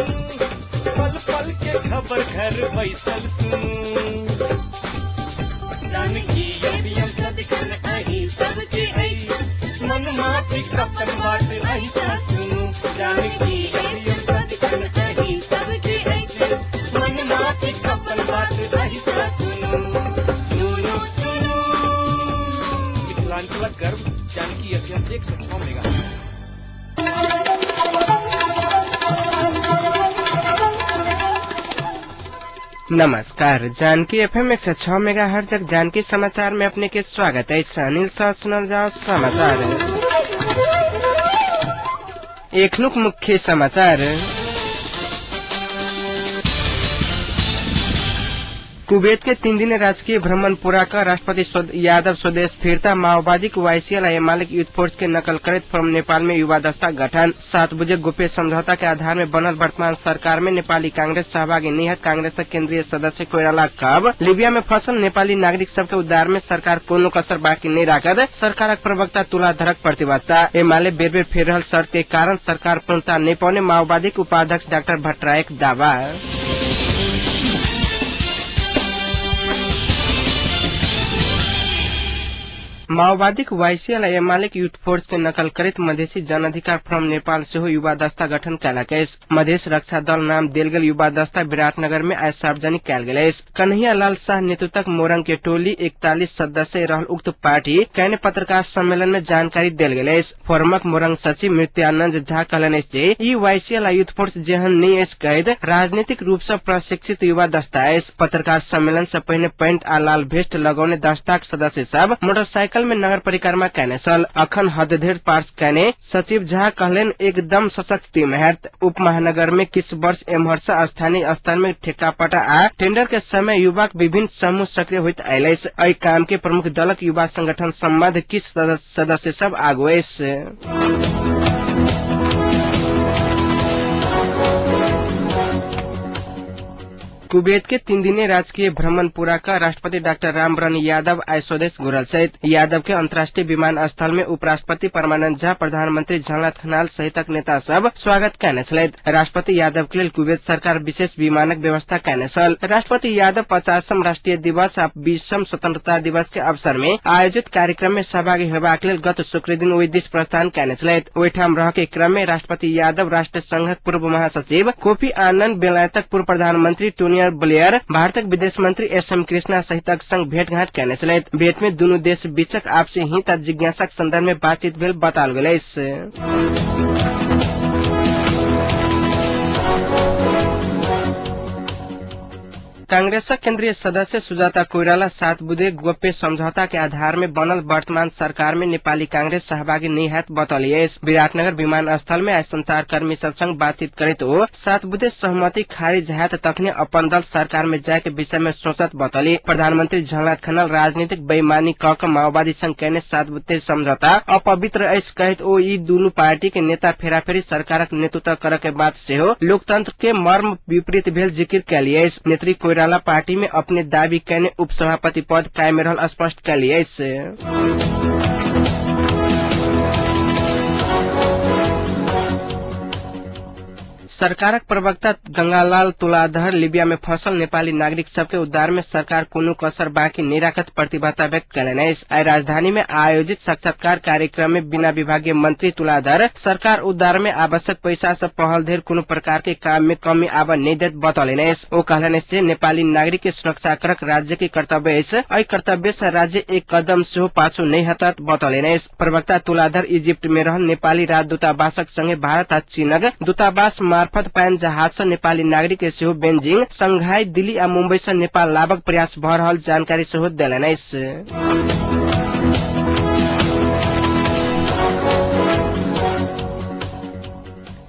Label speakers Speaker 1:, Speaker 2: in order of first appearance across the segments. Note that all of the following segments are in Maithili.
Speaker 1: पल पल के खबर घर बैसल सुनू। जानकी एफएम सदिखन अहीं सबके अछि, मन माफिक अपन बात अहीं सँ सुनू। जानकी एफएम सदिखन अहीं सबके अछि, मन माफिक अपन बात अहीं सँ सुनू। सुनू सुनू
Speaker 2: मिथिलांचलक गर्व जानकी एफएम 106 मेगा।
Speaker 3: नमस्कार, जानकी एफएम 106 मेगा हर्जक जानकी समाचार में अपने के स्वागत है। अनिल शाह सुनल जाओ समाचार। एखनुक मुख्य समाचार। कुवैत के 3 दिन राजकीय भ्रमण पूरा कर राष्ट्रपति यादव स्वदेश फिरता। माओवादी वाईसीएल एमाले यूथ फोर्स के नकल करैत फोरम नेपाल में युवा दस्ता गठन। 7 बजे गोप्य समझौता के आधार में बनल वर्तमान सरकार में नेपाली कांग्रेस सहभागी नहीं है। कांग्रेस केंद्रीय सदस्य कोइराला कब लीबिया में फसल नेपाली नागरिक सबके उद्धार में सरकार कोनो कसर बाकी नहीं राखत। सरकारक प्रवक्ता तुलाधरक प्रतिबद्धता। एमाले बेर बेर फेर रहल शर्त के कारण सरकार पूर्णता नहीं पाउने माओवादी के उपाध्यक्ष डाक्टर भट्टराईक दावा। माओवादीक वाईसीएल एमाले यूथ फोर्स के नकल करैत मधेसी जनअधिकार फोरम नेपाल सेहो युवा दस्ता गठन कयलक अछि। मधेस रक्षा दल नाम देल गेल युवा दस्ता विराटनगर में आइ सार्वजनिक कयल गेल अछि। कन्हैया लाल शाह नेतृत्वक मोरंग के टोली 41 सदस्य रहल उक्त पार्टी कयने पत्रकार सम्मेलन में जानकारी देल गेल अछि। फोरमक मोरंग सचिव मृत्यानंद झा कहलनि अछि जे ई वाईसीएल आ यूथ फोर्स जेहन नहि अछि कैद राजनीतिक रूप सँ प्रशिक्षित युवा दस्ता अछि। पत्रकार सम्मेलन सँ पहिने पैंट आ लाल भेस्ट लगौने दस्ताक सदस्य सब मोटरसाइकिल में नगर परिक्रमा कयने छल। अखन हद धरि पार कयने सचिव झा कहलनि एकदम सशक्त टीम हैत। उप महानगर में किछु वर्ष एम्हर सँ स्थानीय स्तर में ठेक्का पट्टा आ टेंडर के समय युवाक विभिन्न समूह सक्रिय होइत आयल अछि। एहि काम के प्रमुख दलक युवा संगठन सम्बद्ध किछु सदस्य सब आगू अछि। कुवैत के 3 दिने राजकीय भ्रमण पूरा कर राष्ट्रपति डाक्टर रामवरण यादव आइ स्वदेश घुरल छथि। यादव के अंतर्राष्ट्रीय विमानस्थल में उपराष्ट्रपति परमानंद झा, प्रधानमंत्री झलनाथ खनाल सहितक नेता सब स्वागत कयने छलथि। राष्ट्रपति यादव के लेल कुवैत सरकार विशेष विमानक व्यवस्था कयने छल। राष्ट्रपति यादव 50म राष्ट्रीय दिवस आ 20म स्वतंत्रता दिवस के अवसर में आयोजित कार्यक्रम में सहभागी होबाक लेल गत शुक्र दिन ओहि दिस प्रस्थान कयने छलथि। ओहिठाम रह के क्रम में राष्ट्रपति यादव राष्ट्र संघक पूर्व महासचिव कोफी आनंद, बेलायतक पूर्व प्रधानमंत्री टोनी ब्लेयर, भारतक विदेश मंत्री एस एम कृष्णा सहितक संग भेंटघाट कयने छलथि। भेंट में दुनू देश बीचक आपसी हित आ जिज्ञासाक संदर्भ में बातचीत भेल बताओल गेल अछि। कांग्रेसक केंद्रीय सदस्य सुजाता कोइराला 7 बुधे गोप्य समझौता के आधार में बनल वर्तमान सरकार में नेपाली कांग्रेस सहभागी नहीं हैत बतौली अछि। विराटनगर विमानस्थल में आइ संचारकर्मी सब संग बातचीत करैत ओ 7 बुधे सहमति खारिज हैत तखने अपन दल सरकार में जाय के विषय में सोचत बतौली। प्रधानमंत्री झलनाथ खनाल राजनीतिक बेईमानी क के माओवादी संग कयने 7 बुधे समझौता अपवित्र अछि कहैत ओ ई दुनू पार्टी के नेता फेराफेरी सरकारक नेतृत्व करय के बात सेहो लोकतंत्र के मर्म विपरीत भेल जिक्र कयली अछि। नेत्री कोइराला पार्टी में अपने दावी कयने उपसभापति पद कायम रहल स्पष्ट कयली अछि। सरकारक प्रवक्ता गंगालाल तुलाधर लीबिया में फंसल नेपाली नागरिक सबके उद्धार में सरकार कोनो कसर बाँकी नहि राखत प्रतिबद्धता व्यक्त कयलनि अछि। आइ राजधानी में आयोजित साक्षात्कार कार्यक्रम में बिना विभागीय मंत्री तुलाधर सरकार उद्धार में आवश्यक पैसा से पहल धरि कोनो प्रकार के काम में कमी आबऽ नहि देत बतौलनि अछि। ओ कहलनि अछि जे नेपाली नागरिक के सुरक्षा करक राज्य के कर्तव्य अछि। एहि कर्तव्य से राज्य एक कदम सेहो पाछू नहि हटत बतौलनि अछि। प्रवक्ता तुलाधर इजिप्ट में रहल नेपाली राजदूतावासक संगे भारत आ चीनक दूतावास मार्फत पानि जहाज सँ नेपाली नागरिक के सेहो बेजिंग, शंघाई, दिल्ली आ मुंबई सँ नेपाल लाबक प्रयास भऽ रहल जानकारी सेहो देलनि अछि।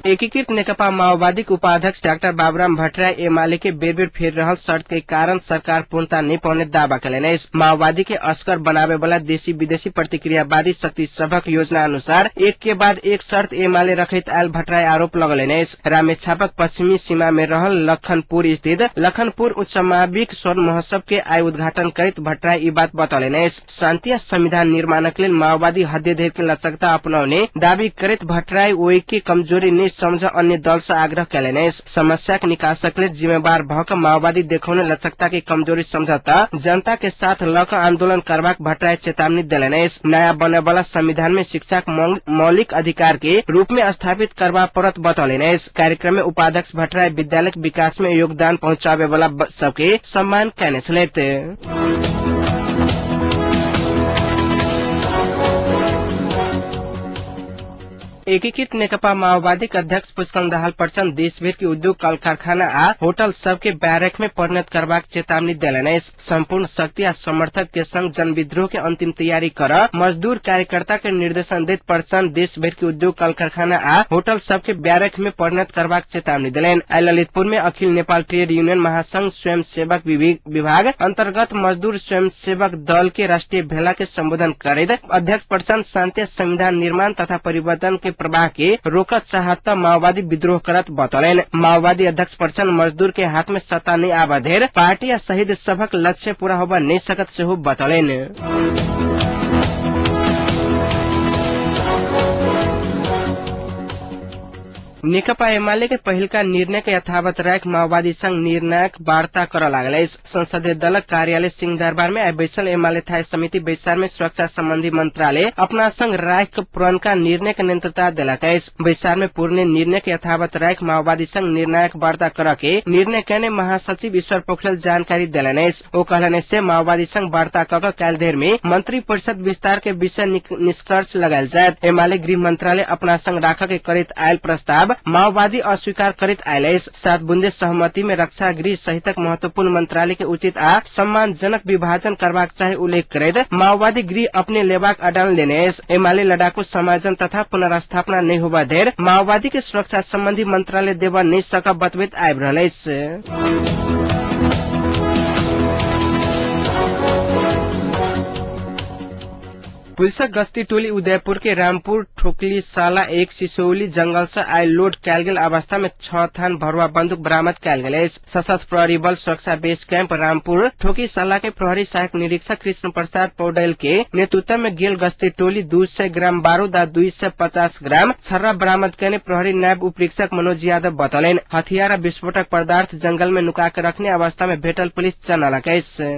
Speaker 3: एकीकृत नेकपा माओवादीक उपाध्यक्ष डाक्टर बाबुराम भट्टराई एमाले के बेर बेर फेर रहल शर्त के कारण सरकार पूर्णता नहि पाउने दावा कयलनि अछि। माओवादी के असगर बनाबे वाला देशी विदेशी प्रतिक्रियावादी शक्ति सभक योजना अनुसार एक के बाद एक शर्त एमाले रखैत आयल भट्टराई आरोप लगौलनि अछि। रामेछापक पश्चिमी सीमा में रहल लखनपुर स्थित लखनपुर उच्च माविक स्वर्ण महोत्सव के आइ उद्घाटन करैत भट्टराई ई बात बतौलनि अछि। शान्ति आ संविधान निर्माणक लेल माओवादी हद्दधरि के लचकता अपनौने दावी करैत भट्टराई ओहि के कमजोरी नहि समझ अन्य दल से आग्रह कैलनि अछि। समस्या के निकासक लेल जिम्मेवार भ क माओवादी देखौने लचकता के कमजोरी समझत जनता के साथ ल क आंदोलन करबाक भट्टराई चेतावनी देलनि अछि। नया बने वाला संविधान में शिक्षाक मौलिक अधिकार के रूप में स्थापित करबा पड़त बतौलनि अछि। कार्यक्रम में उपाध्यक्ष भट्टराई विद्यालय के विकास में योगदान पहुंचाबे वाला सबके सम्मान कयने छलथि। एकीकृत नेकपा माओवादीक अध्यक्ष पुष्कल दाहाल प्रचण्ड देशभरि के उद्योग, कल कारखाना आ होटल सबके बैरक में परिणत करबाक चेतावनी देलनि अछि। संपूर्ण शक्ति आ समर्थक के संग जनविद्रोह के अंतिम तैयारी कर मजदूर कार्यकर्ता के निर्देशन दैत प्रचण्ड देशभरि के उद्योग, कल कारखाना आ होटल सबके बैरक में परिणत करबाक चेतावनी देलनि। आइ ललितपुर में अखिल नेपाल ट्रेड यूनियन महासंघ स्वयं सेवक विभाग अंतर्गत मजदूर स्वयं सेवक दल के राष्ट्रीय भेला के संबोधन करैत अध्यक्ष प्रचण्ड शान्ति संविधान निर्माण तथा परिवर्तन के प्रवाह के रोकत चाहत माओवादी विद्रोह करत बतौलनि। माओवादी अध्यक्ष प्रचण्ड मजदूर के हाथ में सत्ता नहीं आबा धेर पार्टी आ शहीद सभक लक्ष्य पूरा होबा नहीं सकत सेहो बतौलनि। नेकपा एमाले के पहिलका निर्णय के यथावत राख माओवादी संग निर्णायक वार्ता कर लागल अछि। संसदीय दलक कार्यालय सिंहदरबार में आइ बैसल एमाले स्थायी समिति बैसार में सुरक्षा संबंधी मंत्रालय अपना संग राख पुरनका निर्णय के निरंतरता देलक अछि। बैसार में पुरने निर्णय के यथावत राख माओवादी संग निर्णायक वार्ता कर के निर्णय कयने महासचिव ईश्वर पोखरेल जानकारी देलनि अछि। ओ कहलनि से माओवादी संग वार्ता क के काल्हि देर में मंत्री परिषद विस्तार के विषय निष्कर्ष लगायल जायत। एमाले गृह मंत्रालय अपना संग राख के करैत आयल प्रस्ताव माओवादी अस्वीकार करैत आयल अछि। 7 बुंदे सहमति में रक्षा गृह सहितक महत्वपूर्ण मंत्रालय के उचित आ सम्मानजनक विभाजन करबाक चाही उल्लेख करैत माओवादी गृह अपने लेबाक अडान लेने अछि। एमाले लडाकू समायोजन तथा पुनर्स्थापना नहि होबा धरि माओवादी के सुरक्षा संबंधी मंत्रालय देबऽ नहि सकब बतबैत आबि रहल अछि। पुलिसक गश्ती टोली उदयपुर के रामपुर ठोकली साला 1 सिसौली जंगल से आइ लोड कयल गेल अवस्था में 6 थान भरुआ बंदूक बरामद कयल गेल अछि। सशस्त्र प्रहरी बल सुरक्षा बेस कैंप रामपुर ठोकी साला के प्रहरी सहायक निरीक्षक कृष्ण प्रसाद पौडेल के नेतृत्व में गेल गश्ती टोली 200 ग्राम बारूद आ 250 ग्राम छर्रा बरामद कयने प्रहरी नायब उपरीक्षक मनोज यादव बतौलनि। हथियार आ विस्फोटक पदार्थ जंगल में नुका के रखने अवस्था में भेटल पुलिस जनलक अछि।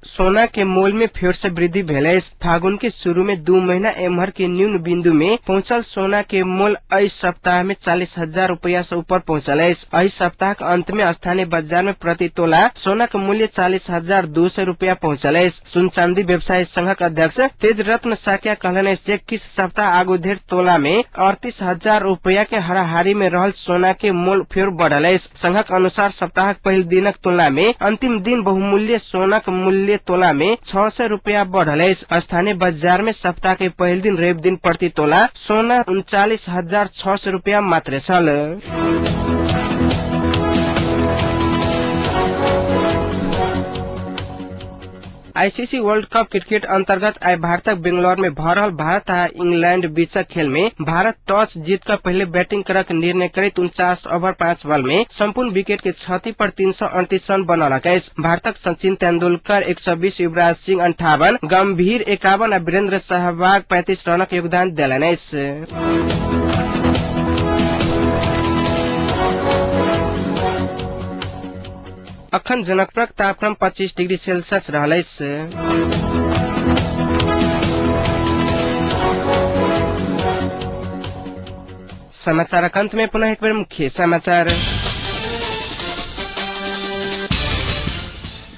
Speaker 3: सोना के मोल में फेर से वृद्धि भेल अछि। फागुन के शुरू में 2 महीना एम्हर के न्यून बिंदु में पहुंचल सोना के मोल एहि सप्ताह में 40,000 रुपया से ऊपर पहुंचल अछि। एहि सप्ताह के अंत में स्थानीय बाजार में प्रति तोला सोना के मूल्य 40,200 रुपया पहुंचल अछि। सुन चांदी व्यवसायी संघक अध्यक्ष तेज रत्न साकिया कहलनि अछि जे किछु सप्ताह आगू धरि तोला में 38,000 रुपया के हाराहारी में रहल सोना के मोल फेर बढ़ल अछि। संघक अनुसार सप्ताहक पहिल दिनक तुलना में अंतिम दिन बहुमूल्य सोनाक मूल्य तोला में 600 रुपया बढ़ल अछि। स्थानीय बाजार में सप्ताह के पहिल दिन रवि दिन प्रति तोला सोना 39,600 रुपया मात्र छल। आईसीसी वर्ल्ड कप क्रिकेट अंतर्गत आइ भारतक बेंगलोर में भऽ रहल भारत आ इंग्लैंड बीचक खेल में भारत टॉस जीत कर पहिले बैटिंग करक निर्णय करैत 49 ओवर 5 बॉल में संपूर्ण विकेट के क्षति पर 338 रन बनौलक अछि। भारतक सचिन तेंदुलकर 120, युवराज सिंह 58, गंभीर 51 आ वीरेंद्र सहवाग 35 रनक योगदान देलनि अछि। अखन जनकपुरक तापक्रम 25 डिग्री सेल्सियस रहल अछि। समाचारक अंत में पुनः एक बेर मुख्य समाचार।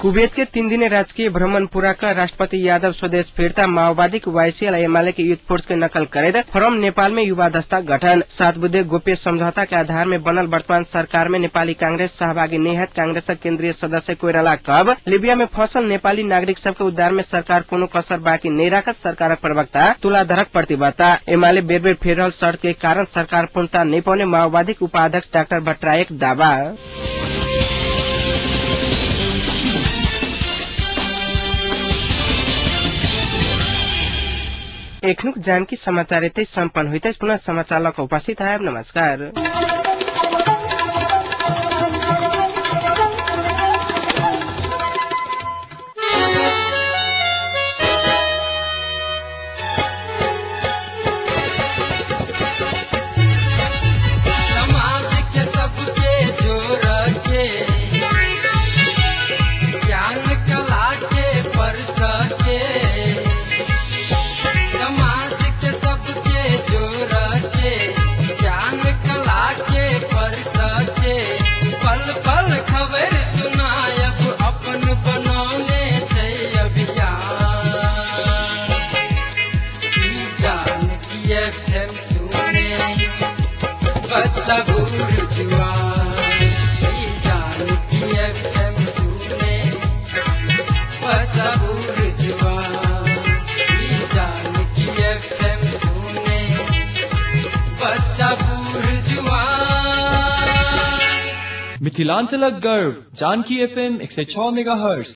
Speaker 3: कुवैत के 3 दिने राजकीय भ्रमण पूरा कर राष्ट्रपति यादव स्वदेश फिर्ता माओवादी के वाईसीएल एमाले के यूथ फोर्स के नकल करैत फोरम नेपाल में युवा दस्ता गठन। 7 बुंदे गोप्य समझौता के आधार में बनल वर्तमान सरकार में नेपाली कांग्रेस सहभागी नहीं है। कांग्रेस केंद्रीय सदस्य कोइराला कब लीबिया में फसल नेपाली नागरिक सबके उद्धार में सरकार कोनो कसर बाँकी नहीं राखत सरकारक प्रवक्ता तुलाधरक प्रतिबद्धता। एमाले बेर बेर फेर रहल शर्त के कारण सरकार पूर्णता नहीं पाउने माओवादी उपाध्यक्ष डाक्टर भट्टराईक दावा। एखनुक जानकी समाचार एतै सम्पन्न होइत अछि। पुनः समाचार लऽ कऽ उपस्थित आयब। नमस्कार।
Speaker 1: बच्चा बूढ़ जुआन।
Speaker 2: मिथिलांचलक गर्व जानकी एफएम 106 मेगाहर्ट्ज।